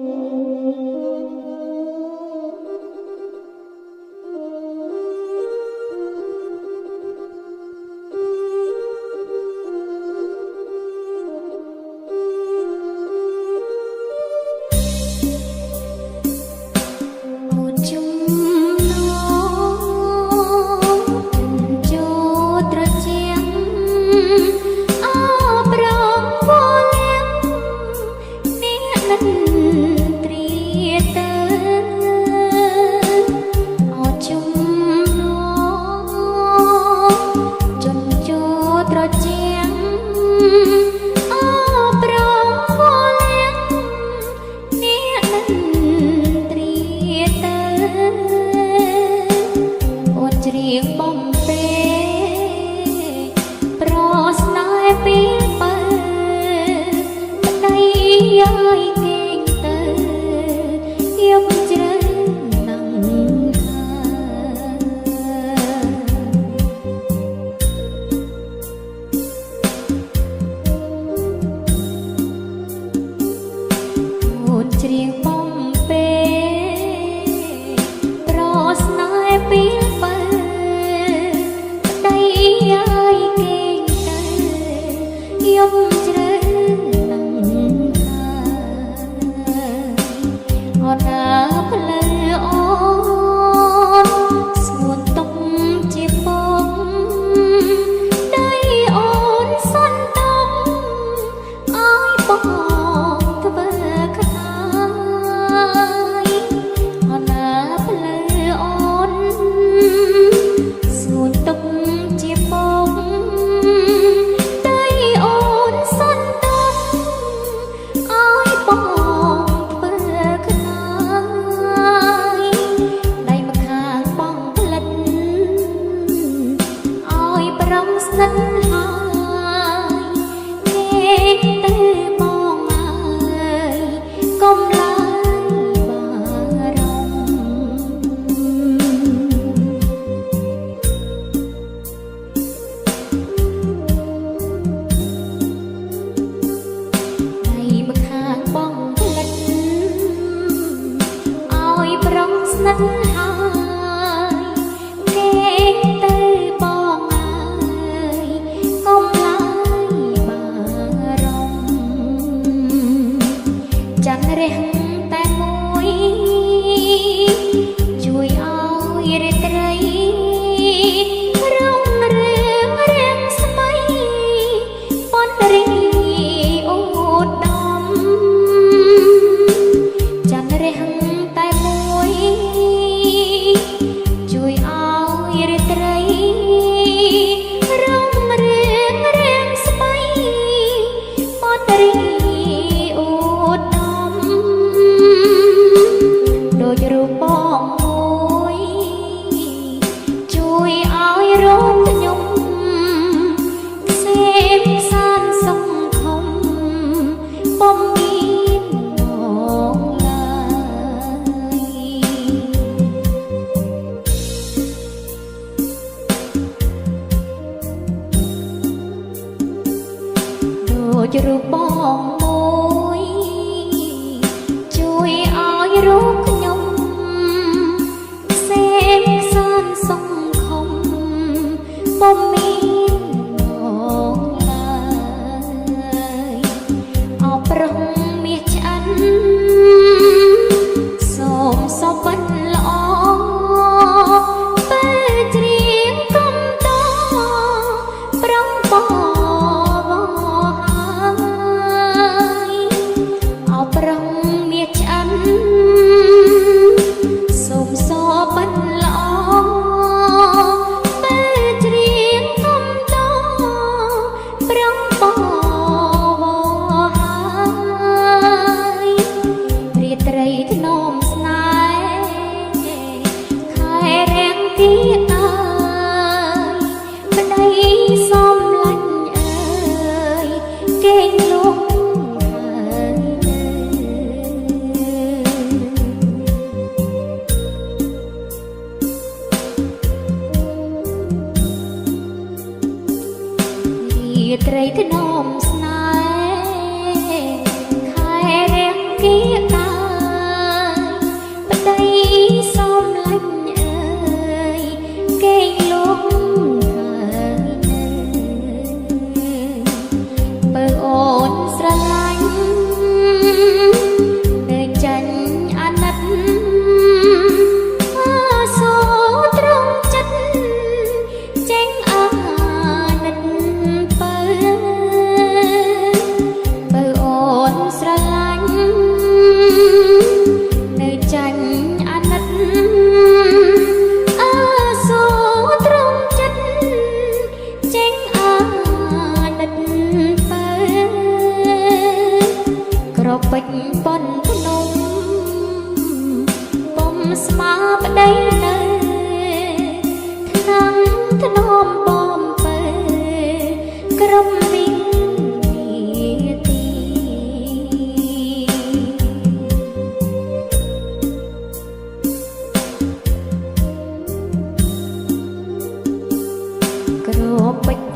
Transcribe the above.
អូនជុំនោចូលត្រជាំអប្រងវលៀងអ្នកនិន្ទ្រាទៅអូជុំនោជន់ចូលត្រជាំអប្រងវលៀងអ្នកនិន្ទ្រាទៅអូនច្រៀងបំពេប្រស្នេហ៍ពីបើប្តីយាយគេងទៅយកជ្រៅណាស់ហើយអូនច្រៀងបំពេប្រស្នេហ៍ពីបើប្តីយាយគេងទៅយំជ្រៅណាស់ហើយអត់ណាផ្លូវអូនស្ងួនទុកជាពងដីអូនសន្ទុកឲ្យបងធ្វើខ្នាយអត់ណាផ្លូវអូនស្ងួនទុកជាពងដីអូនសន្ទុកឲ្យបងធ្វើខ្នាយដៃម្ខាងបងផ្លិតឲ្យប្រងស្និទ្ធហើយគេទៅបងអើយកុំឡើយបារម្ភដៃម្ខាងបងផ្លិតឲ្យប្រងស្និទ្ធហើយគេទៅបងអើយកុំឡើយបារម្ភចន្ទរះតែមួយជួយឲ្យរាត្រីរុងរឿងរាំងស្មៃប៉ុនរីអូដំចន្ទរះតែមួយជួយឲ្យរាត្រីរុងរឿងរាំងស្មៃប៉ុនរីអូដំដូចរូបបងមួយ នៅចាញ់អាណិតអើសូត្រងចិត្តចេញអាណិតបើក្រពេចប៉ុនភ្នំបំស្មាប្តីនៅថ្នាំងធ្នមបំពើក្រុមវិញនាទី ក្រពេច